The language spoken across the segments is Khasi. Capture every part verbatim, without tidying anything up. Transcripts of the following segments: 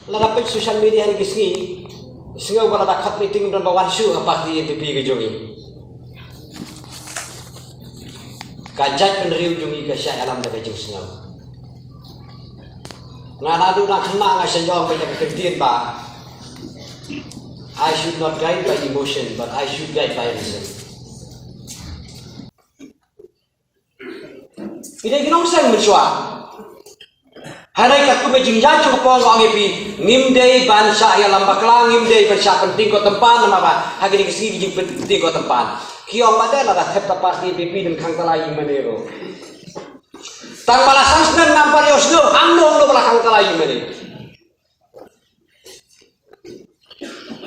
Lada peit social media ha kine ki sngi, sngew ba lada khot meeting don ba wan shuh ha party N P P ka jong ngi. Ka jaitbynriew jong ngi ka shah ïalam da ka jingsngew. Nga naduh nang khynnah nga shah ong beit da ka kyntien ba, "I should not guide by emotion, but I should guide by reason." Ki dei ki nongseng mynshuwa. Hynrei katkum ka jingjia jong ka pong nga ong ïa phi, ngim dei ban shah ïalam bakla, ngim dei ban shah pynting ko tympan, namar ba ha kine ki sngi ki jingpynting ko tympan. Ki ong ba dei lada thep da party N P P, ym khang tala ïa mane ruh. Tang ba la san snem ngam pat ïohsngew hangno hangno ba la khang tala ïa mane.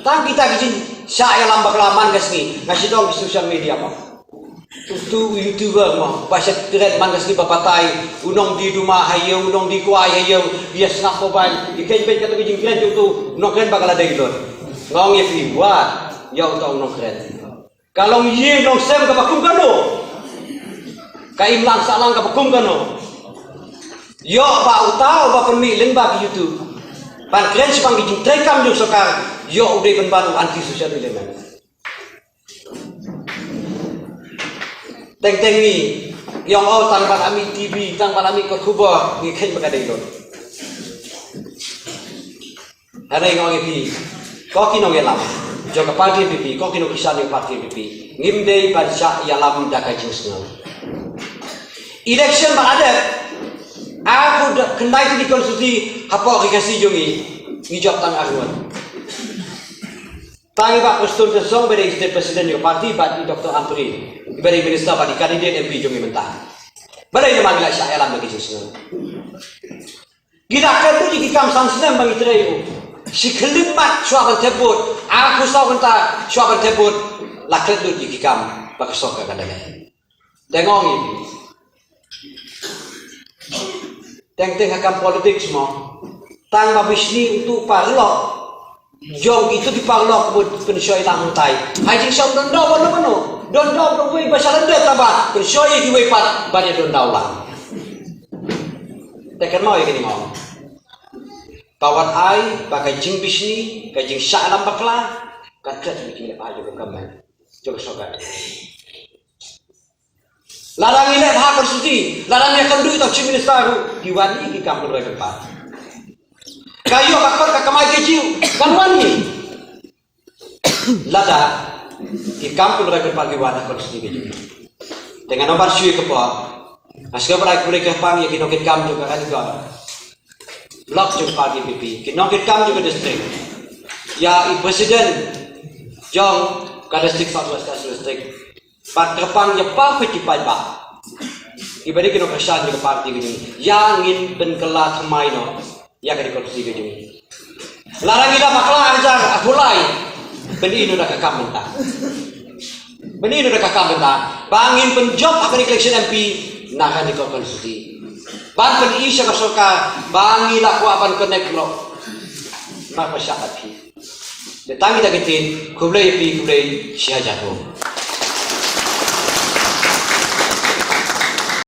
Tang kita ki jingshah ïalam bakla man ka sngi, nga shu don ki social media mo. Utu u YouTuber mo, ba sha trend man ka sngi ba batai, u nongdie duma ha ïew, u nongdie kwai ha ïew, ïa sngap mobile, ïa kheiñ beit kato ka jingtrend jong utu u nongtrend ba ka la dei lut. Nga ong ïa phi, wat ïa uta u nongtrend. Ka long ïing nongsem kaba kum kano. Ka imlang sahlang kaba kum kano. Ïoh ba uta uba pynmih lyngba ki YouTube ban kren shaphang ki jingtreikam jong sorkar, ïoh u dei pynban u anti social element. Teng teng ngi ïong o tang ba la mih T V, tang ba la mih kot khubor, ngi kheiñ ba ka dei lut. Hynrei nga ong ïa phi, ko ki nongïalam jong ka party N P P, ko ki nongkyrshan jong ka party N P P, ngim dei ban shah ïalam da ka jingsngew. Election ba la dep, arphew khyndai tylli ki constituency hapoh Ri Khasi jong ngi, ngi jop tang arngut. Tang i Bah Prestone Tynsong ba dei state president jong ka party bad i Doctor Ampareen ba dei minister bad i candidate M P jong ngi mynta. Balei namar ngi la shah ïalam da ka jingsngew. Ngi la klet lut ïa ki kam san snem ba ngi trei ruh. Shi khyllipmat shuwa ban thep vote, arphew saw kynta shuwa ban thep vote, la klet lut ïa ki kam ba ka sorkar ka da leh. Te nga ong ïa phi, teng teng ha kam politics mo, tang ba bishni utu u paralok jong kito ki paralok ba pynshoi lang hangtai. Ha i jingshong don daw ba no ba no, don daw ba wei ba sha lyndet, tang ba pynshoi ïa kiwei pat ban ïa don daw lang. Te kynmaw ïa kane nga ong, ba wat ai ba ka jingbishni, ka jingshah lam bakla ka klet ïa ki leh bha jong ka government, jong ka sorkar. Lada ngi leh bha constituency, lada ngi ïakynduh ïa uta u chief minister ruh, ki wan hi ki kam pynroi pynpar. Ka ïoh ka kot ka kamai ka jhieh, kan wan hi. Lada ki kam pynroi pynpar ki wan ha constituency ka jong ngi. Te ngan ym ban shu ïa ka por. Nga sngewbha ban ai khublei kyrpang ïa ki nongkitkam jong ka Ranikor Block jong ka party N P P, ki nongkitkam jong ka district, ïa i president jong ka district South West Khasi Hills District, bad kyrpang ïa baroh ki paidbah, kiba dei ki nongkyrshan jong ka party ka jong ngi, ïa ngin pynkylla thymmai noh ïa ka constituency ka jong ngi. Lada ngi la bakla hajar arphew lai, pyni noh da ka kam bynta. Pyni noh da ka kam bynta ba ngin pynjop ha ka election M P na ka constituency, ban pyni sha ka sorkar ba ngi la kwah ban connect noh marpyrshah bad phi. Te tang kita ki ktien, khublei ïa phi, khublei shihajar nguh.